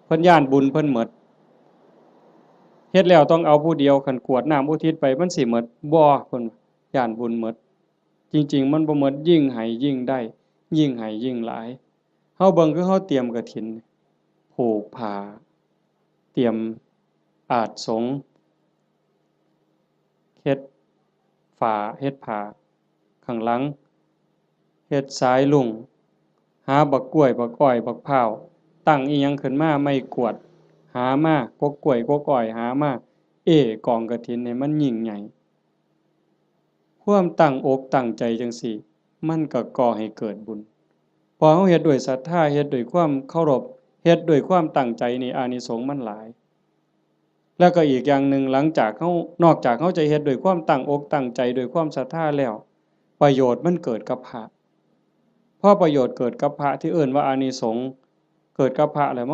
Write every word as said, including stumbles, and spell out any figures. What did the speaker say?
เพิ่นย้านบุญเพิ่นหมด เฮ็ดแล้วต้องเอาผู้เดียว คันกรวดน้ำอุทิศไปมันสิหมด บ่ เพิ่นย้านบุญหมด จริงๆ มันบ่หมด ยิ่งให้ยิ่งได้ ยิ่งให้ยิ่งหลาย เฮาเบิ่งคือเฮาเตรียมกฐิน ผูกผ้า เตรียมอาสน์สงฆ์ เฮ็ดฝา เฮ็ดผ้า ข้างหลัง เฮ็ดสายลุง หาบักกล้วย บักอ้อย บักพร้าว ตั้งอิหยังขึ้นมา ไม้กวาด หามา กกกล้วย กกอ้อย หามา เอ้กองกฐินให้มันยิ่งใหญ่ ความตั้งอกตั้งใจจั่งซี้ มันก็ก่อให้เกิดบุญ พอเฮาเฮ็ดด้วยศรัทธา เฮ็ดด้วยความเคารพ เฮ็ดด้วยความตั้งใจนี่ อานิสงส์มันหลาย แล้วก็อีกอย่างหนึ่ง หลังจากเฮา นอกจากเฮาจะเฮ็ดด้วยความตั้งอกตั้งใจ ด้วยความศรัทธาแล้ว ประโยชน์มันเกิดกับพระ พอประโยชน์เกิดกับพระ ที่เอิ้นว่าอานิสงส์เกิดกับพระแล้ว มัน